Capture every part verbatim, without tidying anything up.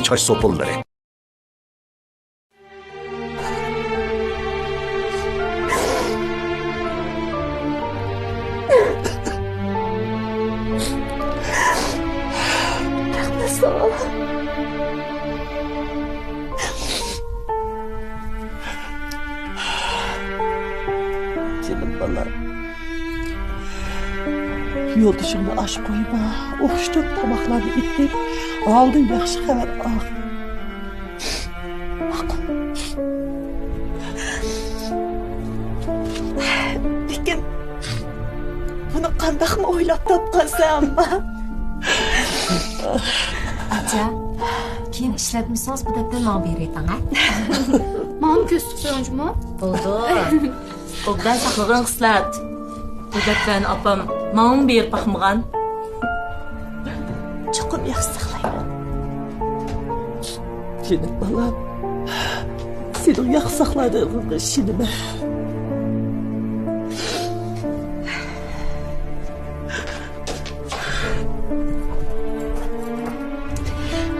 چاچ سوپۇنلىرى. رەھمەت ساڭا. جېنىم بالام. يولدىشىڭنى ئاچ قويما. ئوخشىتىپ تاماقلارنى ئېتىپ، ئالدىن ياخشى خەۋەر ئاڭ. ماقۇل. لېكىن بۇنى قانداقمۇ ئويلاپ تاپقانسەن، ئەمما؟ ئاچا، كېيىن ئىشلەتمىسىڭىز، بۇ دەپتەرنى ماڭا بېرىۋېتىڭ، ھە؟ ماڭىمۇ كۆرسىتىپ قويۇڭ جۇمۇ. بولدى. ئوبدان ساقلىغىن، خىسلەت. بۇ دەپتەرنى ئاپام ماڭىمۇ بېرىپ باقمىغان. چوقۇم ياخشى ساقلايمەن. جېنىم بالام، سېنىڭ ياخشى ساقلايدىغىنىڭغا ئىشىنىمەن.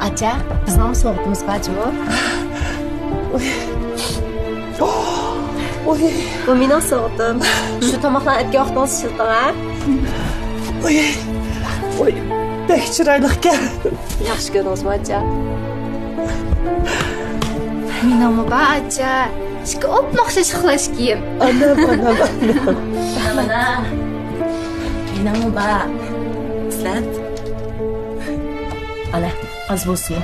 ئاچا، بىزنىڭمۇ سوغۇتىمىز بار جۇمۇ. ئوي. بۇ مېنىڭ سوغۇتۇم. شۇ تاماقلارنى ئەتكەن ۋاقتىڭىزدا ئىشلىتىڭ، ھە؟ ئوي. ئوي. بەك چىرايلىقكەن. ياخشى كۆردىڭىزمۇ، ئاچا؟ مېنىڭمۇ بار، ئاچا. ئىككى ئوپماق شېشىقلاش كىيىم. ئانام، ئانام، ئانام. مانا، مېنىڭمۇ بار. ئىسلەت. ئانا، ئاز بولسىمۇ.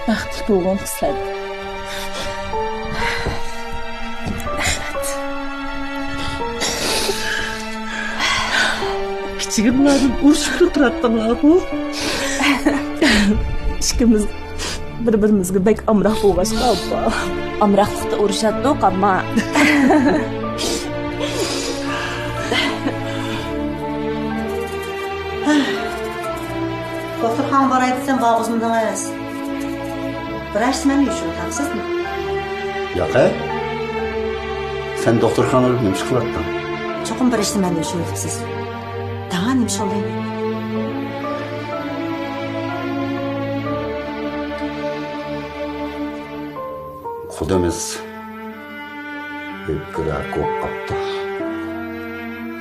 بەختلىك بولغىن، خىسلەت. كىچىكىڭلاردىن ئۇرۇشۇپلا تۇراتتىڭلارغۇ. ئىككىمىز بىر-بىرىمىزگە بەك ئامراق بولغاچقا، ئاپا. ئامراقلىقتا ئۇرۇشاتتۇق، ئەمما. دوختۇرخانىغا باراي دېسەم، بارغۇزمىدىڭىز. بىرەر ئىشتىمەننى يوشۇرۇۋېتەمسىزمۇ؟ ياق ھە. سەن دوختۇرخانىدا نېمە ئىش قىلاتتىڭ؟ چوقۇم بىر ئىشتىمەننى يوشۇرۇۋېتىپسىز. دەڭا نېمە ئىش بولدى؟ خۇدىمىز ئۆپكە راكى بولۇپ قاپتۇ.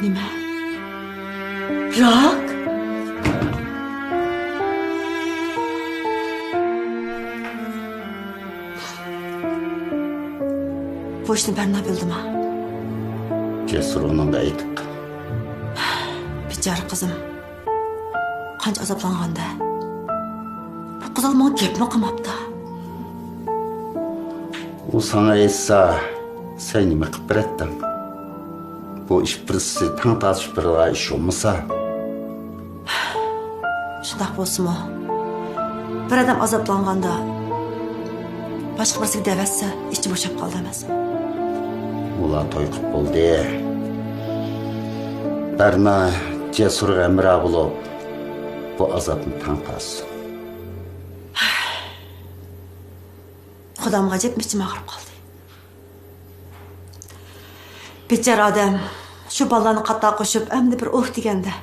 نېمە؟ راك؟ بۇ ئىشنى بەرنا بىلدىما؟ جەسۇر ئۇنىڭغا ئېيتىپ. بىچارە قىزىم. قانچە ئازابلانغاندا. بۇ قىزىل ماڭا گەپمۇ قىلماپتۇ. ئۇ ساڭا ئېيتسا، سەن نېمە قىلىپ بېرەتتىڭ؟ بۇ ئىش بىرسى تەڭ تارتىشىپ بېرىدىغان ئىش بولمىسا. شۇنداق بولسىمۇ، بىر ئادەم ئازابلانغاندا، باشقا بىرسىگە دەۋەتسە، ئىچى بوشاپ قالدى ئەمەسمۇ؟ ئۇلار توي قىلىپ بولدى. بەرنا جەسۇرغا ھەمراھ بولۇپ، بۇ ئازابنى تەڭ تارتسۇن. خۇدامغا ئەجەب ئىچىم ئاغرىپ قالدى. بىچارە ئادەم شۇ بالىلارنى قاتار قوشۇپ، ئەمدى بىر ئۇھ دېگەندە،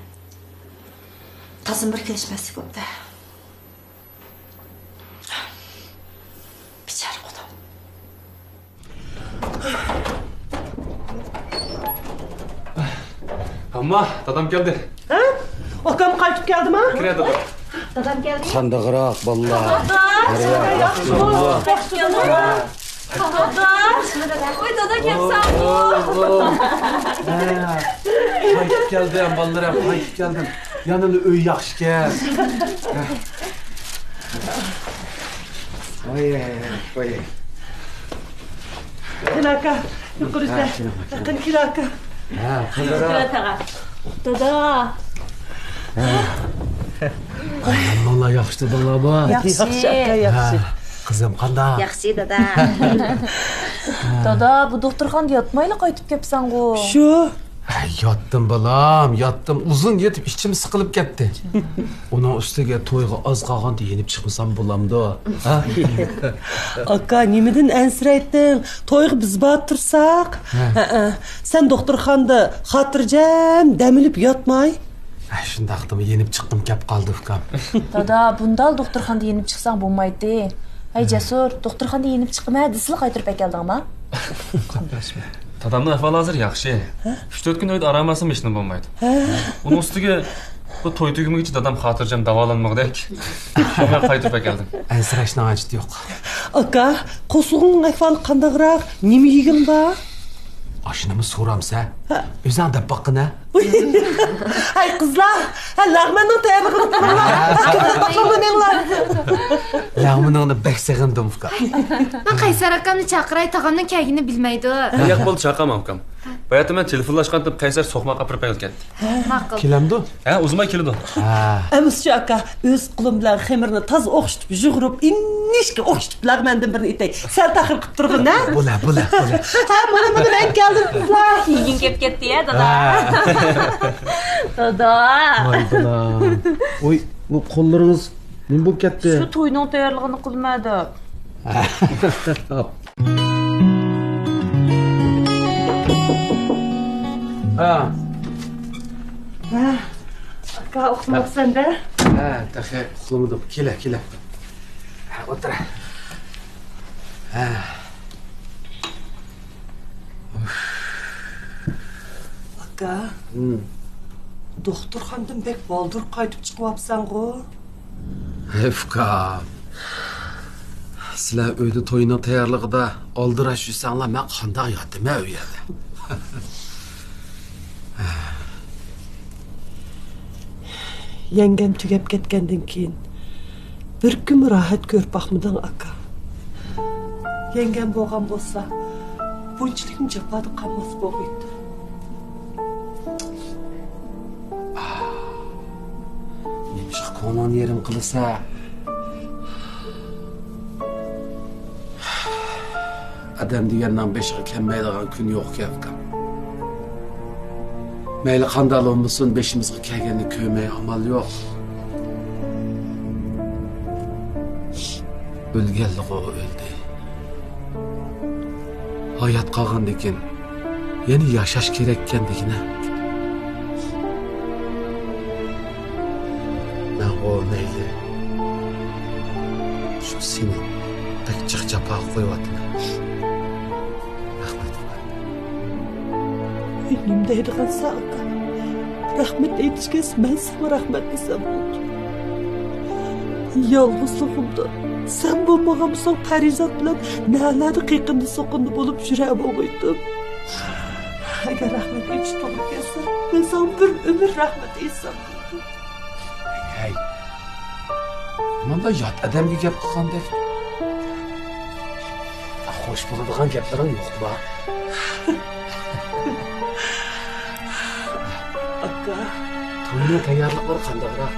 تازىمۇ بىر كېلىشمەسلىك بوپتۇ. بىچارە خۇدام. ئامما، دادام كەلدى. ھە؟ ئاكام قايتىپ كەلدىما؟ كىرە، دادا. دادام كەلدى. قانداقراق بالىلار؟ دادا! ياخشىمۇ؟ دادا! ۋاي، دادا كەپسەنغۇ! ھە، قايتىپ كەلدىم، بالىلىرىم، قايتىپ كەلدىم. يەنىلا ئۆي ياخشىكەن. ۋاي، ۋاي. كېلە ئاكا، يۇقىرىدا. ھە، كېلە. يېقىن كېلە ئاكا. ھە، قىزلار. دادا. ھە. ھەممىڭلار ياخشى تۇردۇڭلارمۇ؟ ياخشى. ياخشى ئاكا، ياخشى. ھە، قىزىم قانداق؟ ياخشى، دادا. دادا، بۇ دوختۇرخانىدا ياتمايلا قايتىپ كەپسەنغۇ؟ شۇ. ياتتىم بالام، ياتتىم. ئۇزۇن يېتىپ ئىچىم سىقىلىپ كەتتى. ئۇنىڭ ئۈستىگە تويغا ئاز قالغاندا يېنىپ چىقمىسام بولامدۇ؟ ھە؟ ئاكا، نېمىدىن ئەنسىرەيتتىڭ؟ تويغا بىز بار تۇرساق. ھە. ھەئە. سەن دوختۇرخانىدا خاتىرجەم دەم ئېلىپ ياتماي. ھە، شۇنداقتىمۇ يېنىپ چىققۇم كەپ قالدى، ئۇكام. دادا، بۇنداق دوختۇرخانىدا يېنىپ چىقساڭ بولمايتتى. ھەي، جەسۇر، دوختۇرخانىدا يېنىپ چىقىمەن دېسىلا قايتۇرۇپ ئەكەلدىڭما؟ دادامنىڭ ئەھۋالى ھازىر ياخشى. ھە؟ ئۈچ تۆت كۈن ئۆيدە ئارام ئالسا ھېچنېمە بولمايدۇ. ھە؟ ئۇنىڭ ئۈستىگە بۇ توي تۈگىمىگىچە دادام خاتىرجەم داۋالانمىغۇدەك. شۇڭا قايتۇرۇپ ئەكەلدىم. ئەنسىرەشنىڭ ھاجىتى يوق. ئاكا، قورسىقىڭنىڭ ئەھۋالى قانداقراق؟ نېمە يېگىڭ بار؟ ئاشۇنىمۇ سورامسەن؟ ھە. ئۆزۈڭ دەپ باققىنە. ھەي قىزلار، ھە، لەغمەننىڭ تەييارلىقىنى قىلىڭلار. ئىككى بىر باقىمۇ مېڭلار. لەغمىنىڭنى بەك سېغىندىم، ئۇكا. مەن قەيسەر ئاكامنى چاقىراي، تاغامنىڭ كەلگىنىنى بىلمەيدۇ. ياق، بولدى، چاقىرماڭ، ئۇكام. باياتىن مەن تېلېفونلاشقانتىم، قەيسەر سوقماق ئاپىرىپ ئەكەلگەن. ماقۇل. كېلەمدۇ؟ ھە، ئۇزىماي كېلىدۇ. ھە. ئەمىسە شۇ ئاكا، ئۆز قولۇم بىلەن خېمىرنى تازا ئوخشىتىپ، يۇغۇرۇپ، ئىننىشكە ئوخشىتىپ لەغمەندىن بىرنى ئېتەي. سەل تاخىر قىپ تۇرغىن، ھە؟ بولە، بولە، بولە. ھە، مانا مېنى مەن كەلدىم، قىزلار. كىيگىن كېلىپ كەتتى يا، دادا. ھە. دادا. ۋاي بالام. ئۇي، بۇ قوللىرىڭىز نېمە بولۇپ كەتتى؟ شۇ توينىڭ تەييارلىقىنى قىلمايدۇ. ھە. ھە، ئاكا، ئۇخلىماپسەن-دە؟ ھە، تېخى ئۇخلىمىدىم. كېلە، كېلە. ھە، ئولتۇر. ھە. ئاكا، ھىم. دوختۇرخانىدىن بەك بالدۇر قايتىپ چىقىۋاپسەنغۇ؟ ھەي ئۇكام، سىلەر ئۆيدە توينىڭ تەييارلىقىدا ئالدىراش يۈرسەڭلار، مەن قانداق ياتىمەن ئۇ يەردە؟ يەڭگەم تۈگەپ كەتكەندىن كېيىن بىر كۈنمۇ راھەت كۆرۈپ باقمىدىڭ، ئاكا. يەڭگەم بولغان بولسا، بۇنچىلىكمۇ جاپادا قالماس بولغىيتتى. نېمىشقا كۆڭلۈڭنى يېرىم قىلىسەن؟ ئادەم دېگەننىڭ بېشىغا كەلمەيدىغان كۈنى يوق ئىكەن، ئۇكام. مەيلى قانداق بولمىسۇن، بېشىمىزغا كەلگەننى كۆرمەي ئامال يوق. ئۆلگەنلىكى ئۆلدى. ھايات قالغاندىكىن يەنە ياشاش كېرەككەن دېگىنە. مەنغۇ مەيلى شۇ سېنى بەك جىق جاپاغا قويۇۋاتىمەن. رەھمەت، ئۇكام. نېمە دەيدىغانسەن، ئاكا؟ رەھمەت ئېيتىشكەن، مەن ساڭا رەھمەت دېسەم بولىدۇ. يالغۇزلۇقۇمدا سەن بولمىغان بولساڭ، پەرىزات بىلەن نەلەردە قېقىندا سوقۇندا بولۇپ يۈرەر بولغىيتتىم. ئەگەر رەھمەت ئېيتىش توغرا كەلسە، مەن ساڭا بىر ئۆمۈر رەھمەت ئېيتسام بولىدۇ. ھەي، نېمانداق يات ئادەمگە گەپ قىلغاندەك؟ خوش بولىدىغان گەپلىرىڭ يوقما؟ ئاكا. توينىڭ تەييارلىقلىرى قانداقراق؟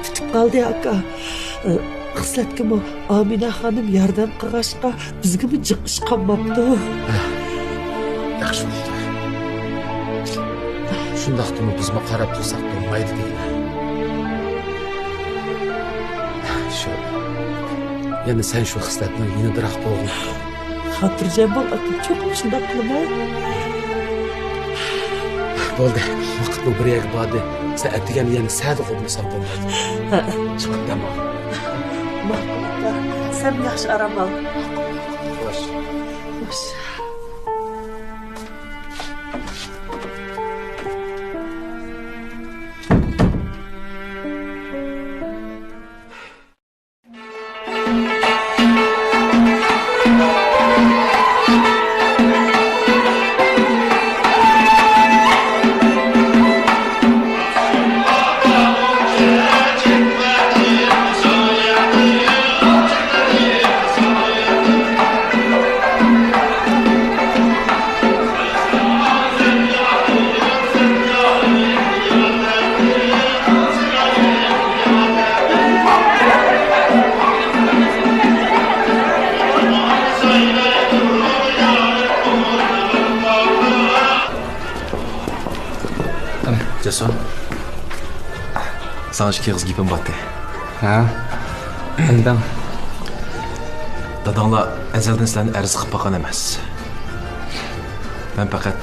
پۈتۈپ قالدى، ئاكا. خىسلەتكىمۇ ئامىنە خانىم ياردەم قىلغاچقا، بىزگىمۇ جىق ئىش قالماپتۇ. ياخشى بوپتۇ. شۇنداقتىمۇ بىزمۇ قاراپ تۇرساق بولمايدۇ دەيمەن. شۇ، يەنە سەن شۇ خىسلەتنىڭ يېنىدىراق بولغىن. خاتىرجەم بول، ئاكا، چوقۇم شۇنداق قىلىمەن. بولدى، ۋاقىتمۇ بىر يەرگە باردى. سەن ئەتىگەن يەنە سەدە قوبۇلساڭ بولمايدۇ. ھە. چىقىپ دەم ئال. ماقۇل، ئاكا. سەن ياخشى ئارام ئال. خوش. خوش. سون، ساڭا ئىككى ئېغىز گېپىم بارتى. ھە؟ ئەمدى؟ داداڭلار ئەزەلدىن سىلەرنى ئەرز قىلىپ باققان ئەمەس. مەن پەقەت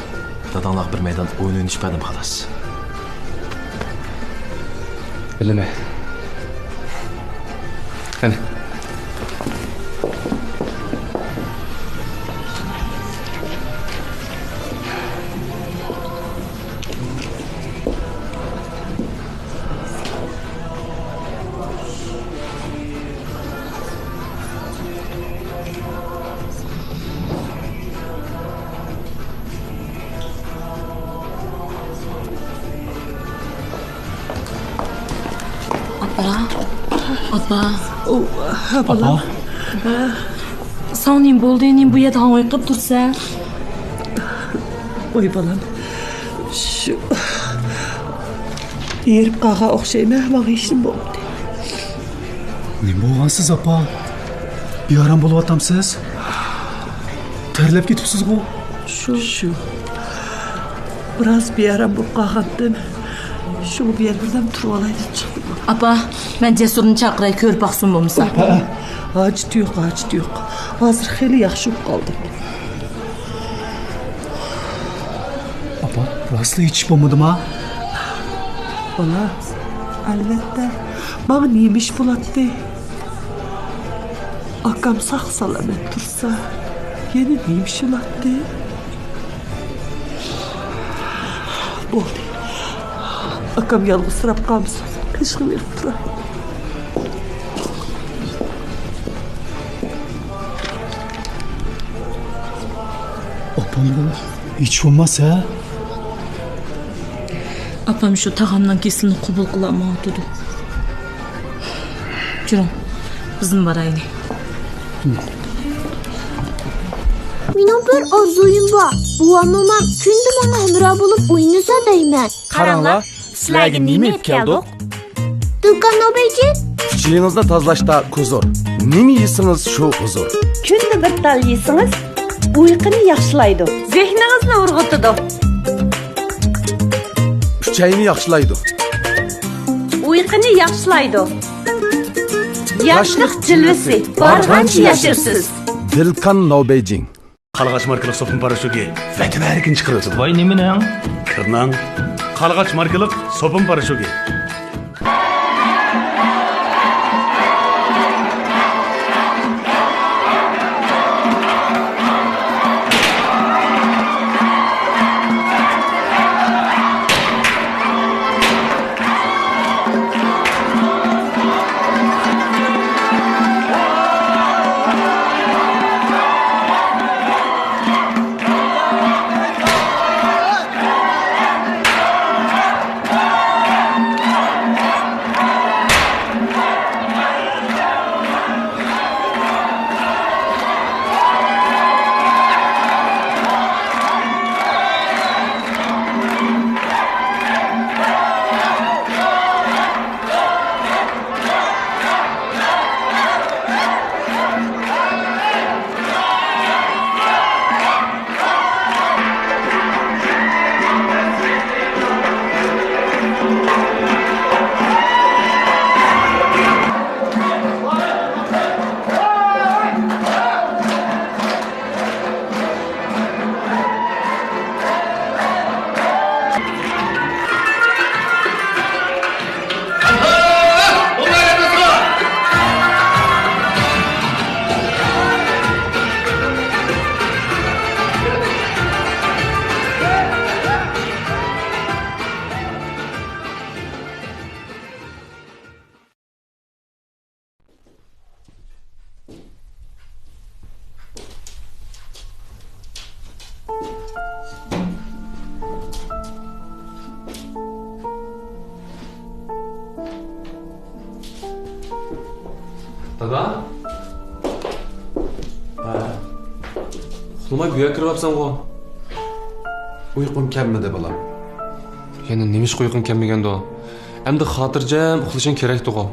داداڭلارغا بىر مەيدان ئويۇن ئوينىتىپ بەردىم، خالاس. بىلىمەن. قېنى. ئاپا، ئاپا. ئۇ، ھە، بالام. ئاپا. ساڭا نېمە بولدى؟ نېمە بۇ يەردە ھاڭۋېقىپ تۇرسەن؟ ۋاي بالام، شۇ ھېرىپ قالغان ئوخشايمەن، ماڭا ھېچنېمە بولمىدى. نېمە بولغانسىز، ئاپا؟ بىئارام بولۇۋاتامسىز؟ تەرلەپ كېتىپسىزغۇ؟ شۇ. شۇ. بىراز بىئارام بولۇپ قالغانتىم. شۇ بۇ يەردە بىردەم تۇرۇۋالاي دەپ چىقتىم. ئاپا، مەن جەسۇرنى چاقىراي، كۆرۈپ باقسۇن بولمىسا. ھە، ھاجىتى يوق، ھاجىتى يوق. ھازىر خېلى ياخشى بولۇپ قالدى. ئاپا، راستلا ئېچىش بولمىدىما؟ بالا، ئەلۋەتتە، ماڭا نېمە ئىش بولاتتى؟ ئاكام ساق-سالامەت تۇرسا، يەنە نېمە ئىش بولاتتى؟ بولدى. ئاكام يالغۇزسىراپ قالمىسۇن، قېشىغا بېرىپ تۇراي. ئاپامغۇ ھېچ بولماس، ھە؟ ئاپام شۇ تاغامنىڭ كېسىلىنى قوبۇل قىلالمايۋاتىدۇ. جۈرۈڭ، بىزمۇ بارايلى. مېنىڭ بىر ئارزۇيۇم بار. بوۋام، مومام كۈندە ماڭا ھەمراھ بولۇپ ئوينىسا دەيمەن. قاراڭلار، سىلەرگە نېمە ئېلىپ كەلدۇق؟ دۇكان نوبەيجىن. ئۈچىيىڭىزنى تازىلاشتا كۇزۇر. نېمە يېسىڭىز، شۇ ھۇزۇر. كۈندە بىر تال يېسىڭىز، ئۇيقۇنى ياخشىلايدۇ. زېھنىڭىزنى ئۇرغۇتىدۇ. ئۈچەينى ياخشىلايدۇ. ئۇيقۇنى ياخشىلايدۇ. ياشلىق جىلۋىسى، بارغانچە ياشىرسىز. دىلكان نوبەيجىڭ. قارلىغاچ ماركىلىق سوپۇن پاراشوكى ۋەتەن ئەركىن چىقىرىۋاتىدۇ. ۋاي، نېمىنىڭ؟ كىرنىڭ. قارلىغاچ ماركىلىق سوپۇن پاراشوكى. دادا؟ ھە. ئۇخلىماي بۇ يەرگە كىرىۋاپسەنغۇ؟ ئۇيقۇم كەلمىدى، بالام. يەنە نېمىشقا ئۇيقۇڭ كەلمىگەندۇ؟ ئەمدى خاتىرجەم ئۇخلىشىڭ كېرەكتىغۇ.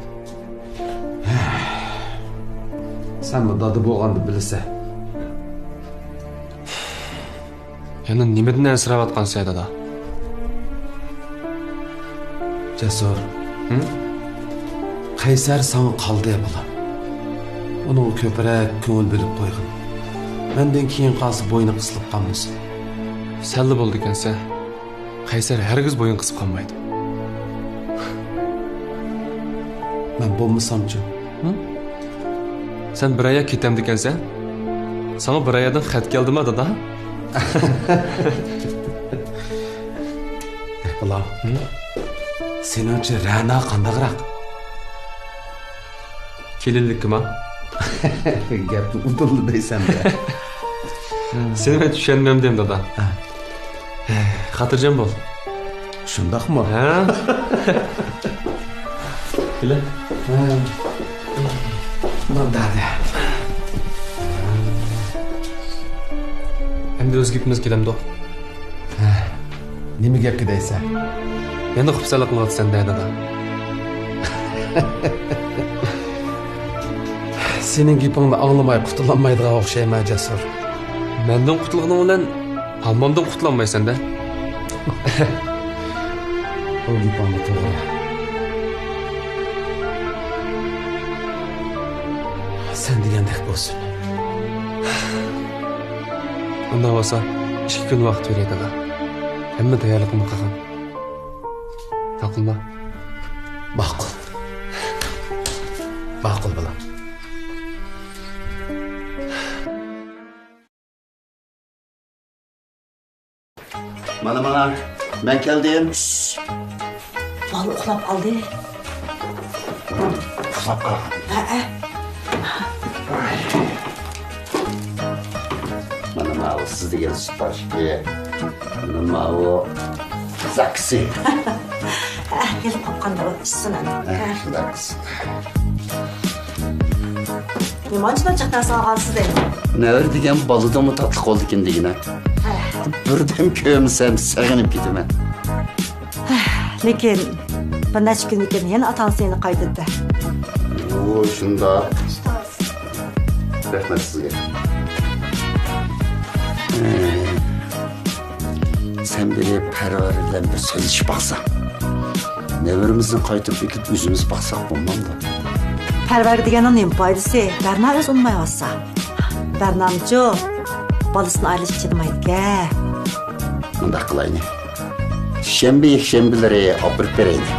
سەنمۇ دادا بولغاندا بىلىسەن. يەنە نېمىدىن ئەنسىرەۋاتقانسەن، دادا؟ جەسۇر. ھە؟ قەيسەر ساڭا قالدى، بالام. ئۇنىڭغا كۆپرەك كۆڭۈل بۆلۈپ قويغىن. مەندىن كېيىن قالسا، بوينى قىسىلىپ قالمىسۇن. سەنلا بولىدىكەنسەن. قەيسەر ھەرگىز بويۇن قىسىپ قالمايدۇ. مەن بولمىسامچۇ؟ ھە؟ سەن بىر ئاياغ كېتەمدىكەنسەن؟ ساڭا بىر ئاياغدىن خەت كەلدىما، دادا؟ ئەھ، بالام. ھە؟ سېنىڭچە رەنا قانداقراق؟ كېلىنلىككىما؟ گەپنى ئۇدۇللا دەيسەن-دە. سېنى مەن چۈشەنمەمدىم، دادا. ھە. خاتىرجەم بول. شۇنداقمۇ؟ ھە؟ بىلە. ھە. بولدى ھەدە. ئەمدى ئۆز گېپىمىزگە كېلەمدۇق؟ ھە. نېمە گەپكە دەيسەن؟ يەنە خۇپسەنلىك قىلىۋاتىسەن-دە، دادا. سېنىڭ گېپىڭنى ئاڭلىماي قۇتۇلالمايدىغان ئوخشايمەن، جەسۇر. مەندىن قۇتۇلغىنىڭ بىلەن ھاممامدىن قۇتۇلالمايسەن-دە. بۇ گېپىڭمۇ توغرا. سەن دېگەندەك بولسۇن. ئۇنداق بولسا، ئىككى كۈن ۋاقىت بېرەي، دادا. ھەممە تەييارلىقىمنى قىلغىن. ماقۇلما؟ ماقۇل. ماقۇل، بالام. مانا، مانا، مەن كەلدىم. بالا ئۇخلاپ قالدى. ئۇخلاپ قالغان. ھەئە. مانا ماۋۇ سىز دېگەن سۈپەرىشكى. مانا ماۋۇ زاكىسى. ھە، كېلىپ قاپقان بۇ ئىچسۇن ئەمدى. ھە، شۇنداق قىلسۇن. نېمانچىلا جىق نەرسە ئالغانسىز دەيمەن. نەۋرە دېگەن بالىدىنمۇ تاتلىق بولىدىكەن دېگىنە. ھە. بىردەم كۆرمىسەم سېغىنىپ كېتىمەن. لېكىن بىر نەچچە كۈندىن كېيىن يەنە ئاتا-ئانىسى يېنىغا قايتىدۇ. ئۇ شۇنداق. رەھمەت سىزگە. سەن بىرى پەرۋەر بىلەن بىر سۆزلىشىپ باقساڭ. نەۋرىمىزنى قايتۇرۇپ ئېكىپ ئۆزىمىز باقساق بولمامدۇ؟ پەرۋەرگە دېگەننىڭ نېمە پايدىسى؟ بەرنا ئۆزى ئۇنىمايۋاتسا. بەرنامچۇ بالىسىنى ئايرىلىشقا چىدىمايدىكەن. مۇنداق قىلايلى. شەنبە، يەكشەنبىلىرى ئاپىرىپ بېرەيلى.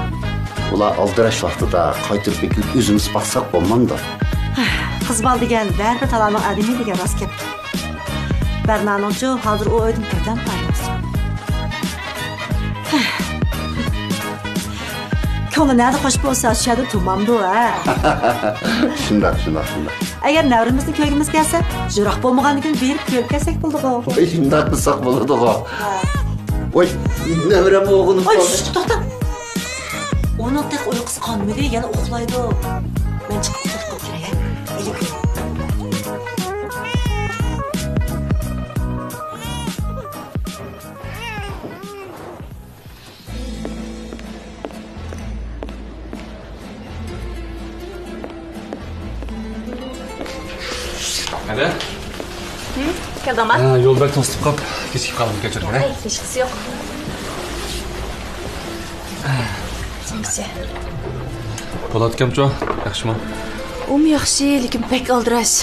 ئۇلار ئالدىراش ۋاقتىدا قايتۇرۇپ ئېكىپ ئۆزىمىز باقساق بولمامدۇ؟ قىز بالا دېگەن بەرىبىر تالانىڭ ئادىمى دېگەن راست گەپ. بەرنانىڭچۇ ھازىر ئۇ ئۆيدىن بىردەم پايدىلانسۇن. كۆڭلى نەدە خوش بولسا، شۇ يەردە تۇرمامدۇ، ھە؟ شۇنداق، شۇنداق، شۇنداق. ئەگەر نەۋرىمىزنى كۆرگۈمىز كەلسە، يىراق بولمىغاندىكىن بېرىپ كۆرۈپ كەلسەك بولىدىغۇ. ۋاي، شۇنداق قىلساق بولىدىغۇ. ھە. ۋاي، نەۋرەم ئويغىنىپ قالدى. توختا. ئۇنىڭ تېخى ئۇيقۇسى قانمىدى، يەنە ئۇخلايدۇ. مەن چىقىپ ئۇخلاپ كىرەي، ھە؟ ئېلىك. ھەدە؟ ھىم، كەلدىڭما؟ ھە، يول بەك توسۇلۇپ قاپ، كېچىكىپ قالدىم، كەچۈرۈڭ، ھە؟ ھەي، ھېچقىسى يوق. بولاتكەمچۇ؟ ياخشىمۇ؟ ئۇمۇ ياخشى، لېكىن بەك ئالدىراش.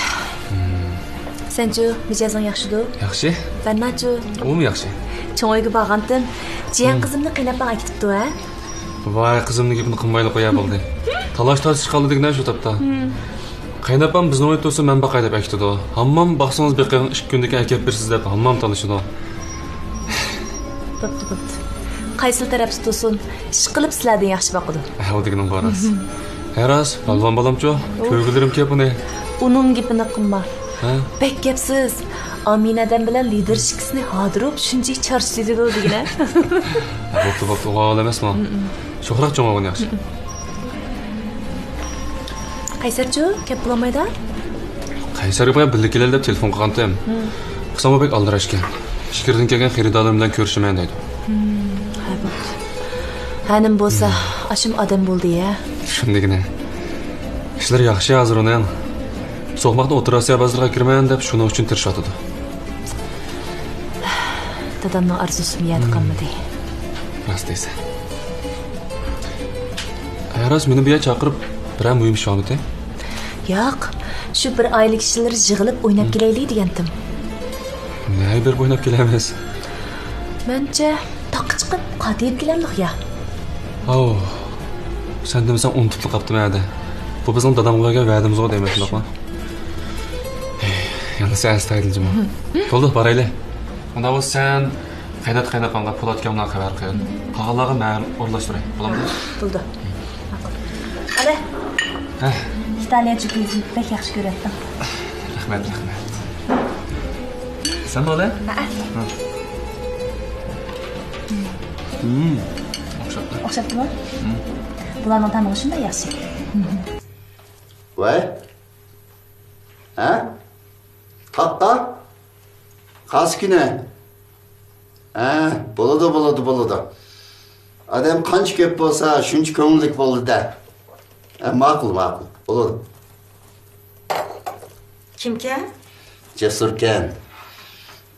ھىم. سەنچۇ، مىجەزىڭ ياخشىدۇ؟ ياخشى. بەرناچۇ؟ ئۇمۇ ياخشى. چوڭ ئۆيگە بارغانتىم، جىيەن قىزىمنى قېيناپاڭ ئەكېتىپتۇ، ھە؟ ۋاي، قىزىمنىڭ گېپىنى قىلمايلا قويا بولدى. تالاش-تارتىش چىقالىدىكەن شۇ تاپتا. قېيناپام بىزنىڭ ئۆيدە تۇرسا مەن باقاي دەپ ئەكېتىدۇ. ھاممام باقسىڭىز بېقىڭ، ئىككى كۈندىن كېيىن ئەكەپ بېرىسىز دەپ ھاممام تالىشىدۇ. بوپتۇ، بوپتۇ. قايسىلا تەرەپتە تۇرسۇن، ئىشقىلىپ سىلەردىن ياخشى باقىدۇ. ھە، ئۇ دېگىنىڭ بار راست. ھە راست، بالۋان بالامچۇ؟ كۆرگۈلىرىم كەپ ئۇنى. ئۇنىڭ گېپىنى قىلما. ھە؟ بەك گەپسىز. ئامىنەدەم بىلەن لىدىرشىكىسىنى ھادۇرۇپ شۇنچىلىك چارچىتىدۇ دېگىنە. بوپتۇ، بوپتۇ، ئۇ ئەمەسمۇ؟ شوخراق چوڭ بولغان ياخشى. قەيسەرچۇ، كەپ بولالمايدۇ؟ قەيسەرگە بايا بىللە كېلەيلى دەپ تېلېفون قىلغانتىم. قىلسام ئۇ بەك ئالدىراشكەن. ئىچكىرىدىن كەلگەن خېرىدارلىرىم بىلەن كۆرۈشىمەن دەيدۇ. ھە، بوپتۇ. ھە، نېمە بولسا، ئاشۇم ئادەم بولدى يا. شۇندىكىنە. ئىشلىرى ياخشى ھازىر ئۇنىڭ. سوقماقتا ئوتتۇرا ئاسىيا بازىرىغا كىرىمەن دەپ شۇنىڭ ئۈچۈن تىرىشىۋاتىدۇ. دادامنىڭ ئارزۇسىمۇ يەردە قالمىدى. راست دەيسەن. راست، مېنى بۇ يەرگە چاقىرىپ، بىرەر مۇھىم ئىش بارمىدى؟ ياق، شۇ بىر ئائىلە كىشىلىرى يىغىلىپ ئويناپ كېلەيلى دېگەنتىم. نەگە بېرىپ ئويناپ كېلەمىز؟ مەنچە، تاغقا چىقىپ قاتىيىپ كېلەمدۇق يا؟ ئاۋۇ، سەن دېمىسەڭ ئۇنتۇپلا قاپتىمەن ھەدە. بۇ بىزنىڭ دادامغا بەرگەن ۋەدىمىزغۇ دەيمەن، شۇنداقمۇ؟ يەنە سەن ئەستايىدىل جۇمۇ. بولدى، بارايلى. ئۇنداق بولسا سەن قەينات-قەيناتقانغا، پولات ئاكامغا خەۋەر قىل. قالغانلارغا مەن ئورۇنلاشتۇراي. بولامدۇ؟ بولدى. ماقۇل. ئالە. ھە. ئىتالىيەچە كۆزۈم بەك ياخشى كۆرەتتىڭ. رەھمەت، رەھمەت. سەن بولە؟ ھە. ھىم. ئوخشاپتۇ. ئوخشاپتىمۇ؟ ھىم. بۇلارنىڭ تامىقى شۇنداق ياخشى. ۋاي. ھە؟ تاققا؟ قاسكىنە؟ ھە، بولىدۇ، بولىدۇ، بولىدۇ. ئادەم قانچە كۆپ بولسا، شۇنچە كۆڭۈللۈك بولىدۇ-دە. ھە، ماقۇل، ماقۇل. بولىدۇ. كىمكەن؟ جەسۇركەن.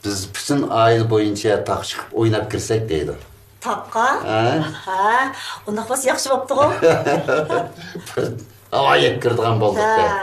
بىز پۈتۈن ئائىلە بويىچە تاغقا چىقىپ ئويناپ كىرسەك دەيدۇ. تاغقا؟ ھە؟ ھە، ئۇنداق بولسا ياخشى بوپتىغۇ. بىر ھاۋا يەپ كىرىدىغان بولدۇق دە. ھە.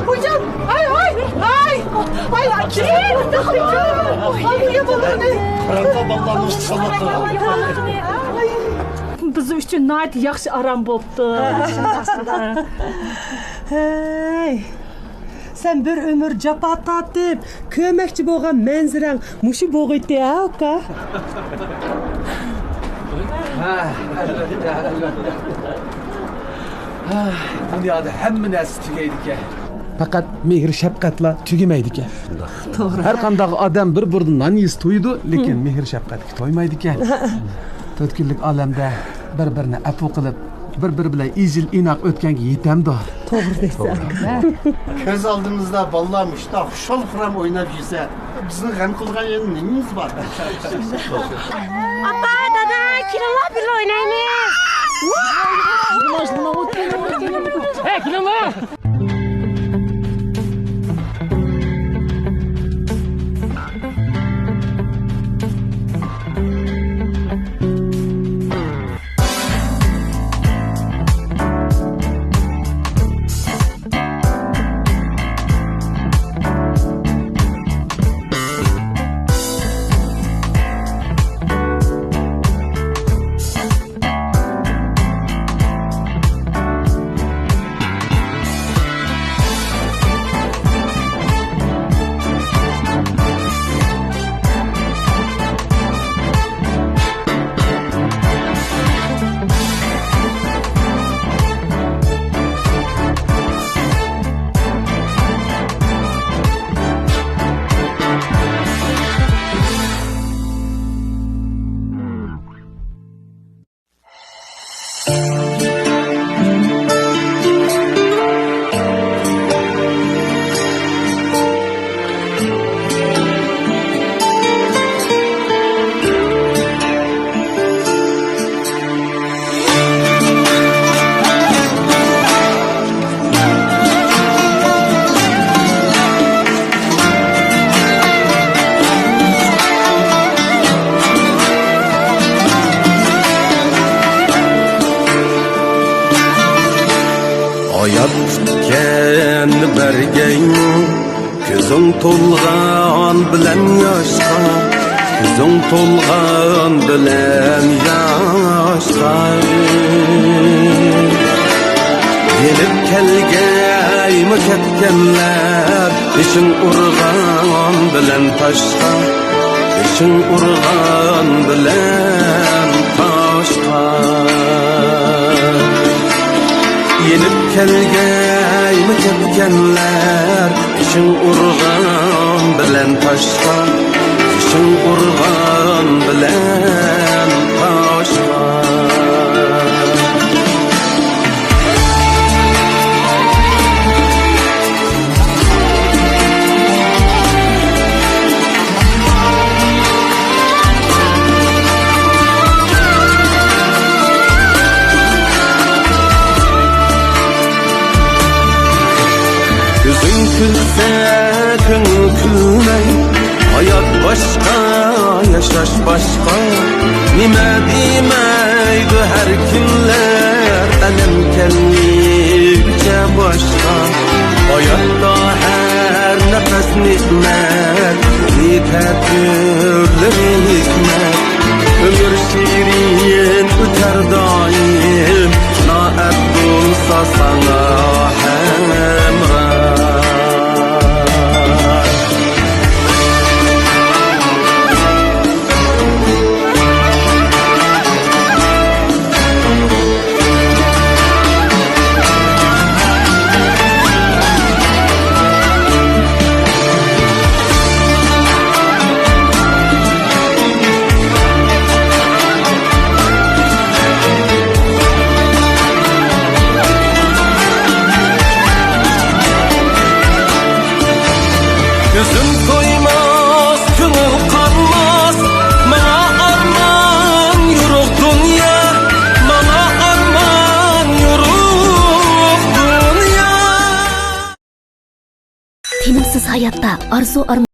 Hocam, ay, ay, ay, ay, ay, kim? Ay, bu ne bu? Karanka ballarını ıslatma. بىز ئۈچۈن ناھايىتى ياخشى ئارام بوپتۇ. ھەي، سەن بىر ئۆمۈر جاپا تارتىپ، كۆرمەكچى بولغان مەنزىرەڭ مۇشۇ بولغىيتتى ھە، ئۇكا؟ ھە، ئەلۋەتتە، ئەلۋەتتە. ھە، دۇنيادا ھەممە نەرسە تۈگەيدىكەن. پەقەت مېھىر-شەپقەتلا تۈگىمەيدىكەن. توغرا. ھەر قانداق ئادەم بىر بۇردا نان يېسە تويىدۇ، لېكىن مېھىر-شەپقەتكە تويمايدىكەن. تۆت كۈنلۈك ئالەمدە بىر-بىرىنى ئەپۇ قىلىپ، بىر-بىرى بىلەن ئىجىل-ئىناق ئۆتكەنگە يېتەمدۇ؟ توغرا دەيسەن. كۆز ئالدىمىزدا بالىلار مۇشۇنداق خۇشال-خۇرام ئويناپ يۈرسە، بىزنىڭ غەم قىلىدىغان يەرلىك نېمىمىز بار؟ ئاپا، دادا، كېلىڭلار، بىللە ئوينايمىز. ھەي، كېلىڭلار. ھايات پۈتكەن بەرگەيمۇ، كۆزۈڭ تولغان بىلەن ياشقا، كۆزۈڭ تولغان بىلەن ياشقا. يېنىپ كەلگەيمۇ كەتكەنلەر، بېشىڭ ئۇرغان بىلەن تاشقا، بېشىڭ ئۇرغان بىلەن تاشقا. يېنىپ كەلگەيمۇ كەتكەنلەر، بېشىڭ ئۇرغان بىلەن تاشقا، بېشىڭ ئۇرغان بىلەن تاشقا. كۆزۈڭ كۈلسە، كۆڭۈل كۈلمەي. ھايات باشقا، ياشاش باشقا. نېمە دېمەيدۇ ھەر كىملەر، ئەلەم كەلمىگۈچە باشقا. ھاياتتا ھەر نەپەس نېمەت، يېتەر تۈرلىرى ھېكمەت. ئۆمۈر شېرىن ئۆتەر دائىم، نائەپ بولسا ساڭا ھەمراھ. كۆزۈم تويماس، كۆڭۈل قانماس، ماڭا ئارمان يورۇق دۇنيا، ماڭا ئارمان يورۇق دۇنيا. تىنىمسىز ھاياتتا ئارزۇ ئارمان